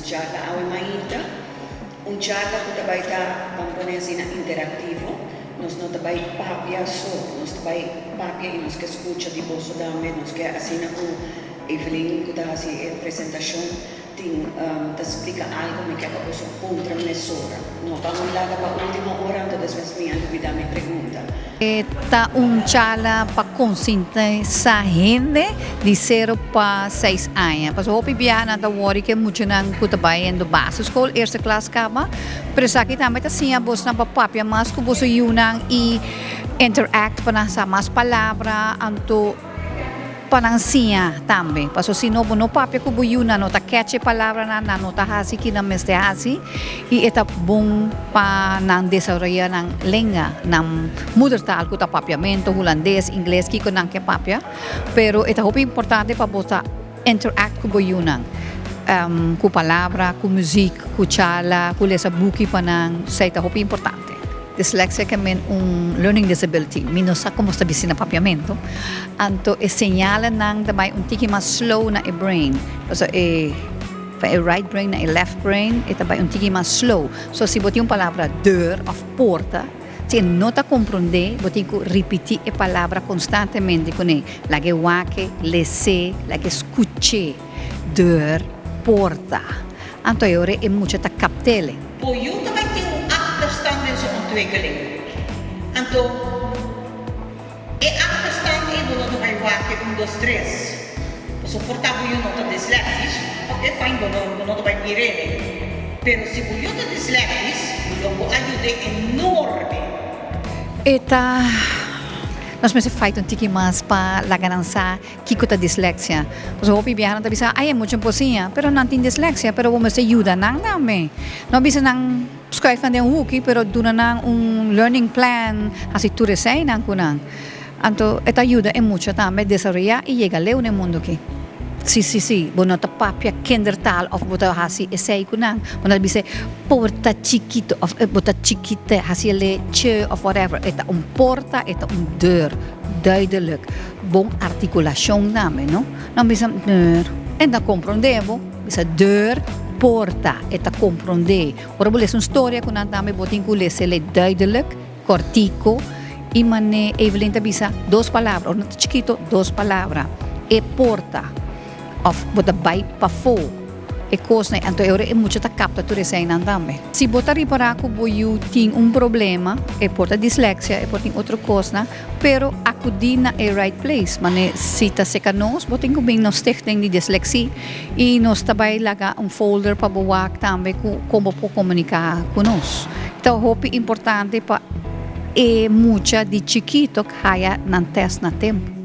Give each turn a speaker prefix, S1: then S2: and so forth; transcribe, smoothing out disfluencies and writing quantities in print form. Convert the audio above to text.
S1: charla awe mainta. Un charla ku ta bai ta, ban pone asina, interaktivo. Nos no ta bai papia so, nos ta bai papia i nos ke skucha di boso tambe. Nos ke asina ku Evelyn ku ta hasi e presentashon tin ta splika algu, mi ke pa boso puntra mesora. No ban laga pa ultimo ora, anto despues mi a lubida mi pregunta.
S2: E ta un charla pa konsientisá hende di sero pa seis aña. Pasobra hopi biaha nan ta wòri ku e muchanan ku ta bai hendo basisschool, eerste klas kaba. Pero esaki tambe ta siña bosnan pa papia mas ku boso yunan i interact pa nan sa mas palabra, anto pa nan siña tambe. Pasobra si no bo no papia ku bo yu, nan no ta catch e palabranan, nan no ta hasi ki nan mester hasi. I e ta bon pa nan desaroyá nan lenga, nan moedertaal ku ta papiamentu, hulandes, ingles, kiko nan ke papia. Pero e ta hopi importante pa bo ta interact ku bo yunan, ku palabra, ku muzik, ku charla, ku lesa buki pa nan, esei ta hopi importante. Dislexia ke men un learning disability, mi no sa komo ta bisa na papiamentu, anto e señalenan ta bai un tiki mas slow na e brain, pasobra e. Van e right brain na e left brain e ta bai un tiki mas slow. So si bo tin un palabra deur of porta, si e no ta comprende bo tin cu ripiti e palabra constantemente cune. Laga e wak-e, lese, laga e scuche. Deur, porta. Anto e ora e mucha ta captele.
S3: Bo yu ta bai tin un achterstand den su ontwikkeling. Anto. E achterstand ei bo no ta bai wak e un dos tres. Pasobra por ta bo yu no ta dislectisch, ok fijn bo no bo no ta bai mir'é. Pero si bo yu ta dislectisch, lo bo a yud'é enorme.
S2: E ta nos mester fight un tiki mas pa laga nan sa kiko ta dislexia. Pasobra hopi biaha nan ta bisa, ay e mucha por siña, pero nan tin dislexia, pero bo mester yuda nan tambe. No bisa nan. Schuif nan den un hoekie, pero duna nan un learning plan, hasi tur eseinan ku nan. Anto e ta yuda e mucha tambe desaroyá i yega leu na e mundu aki. Si, si, si, bo no ta papia kindertaal òf bo ta hasi esei ku nan, bo no ta bisa porta chikitu òf bo ta chikite, hasi el che òf whatever. E ta un porta, e ta un deur, duidelijk. Bon artikulashon tambe, no? Nan bisa deur, e ta komprondé bo. Bisa deur, porta, e ta komprondé. Ora bo lesa un storia ku nan tambe bo tin ku les'e duidelijk, kòrtiku i manera Evelyn ta bisa dos palabra. Ora nan ta chikito, dos palabra. E porta òf bo ta bai pafó e kosnan. Anto e ora e mucha ta kapta tur eseinan tambe. Si bo ta ripará ku bo yu tin un problema, e por ta disleksia, e por tin otro kosnan, Pero acudi na e right place, mane si ta seca nos, bo tin cu bin nos stichting di dislexie y nos ta bay laga un folder pa bo wak tambe cu con bo por comunica cu nos. Ta hopi importante pa e mucha di chikito haya nan test na tempo.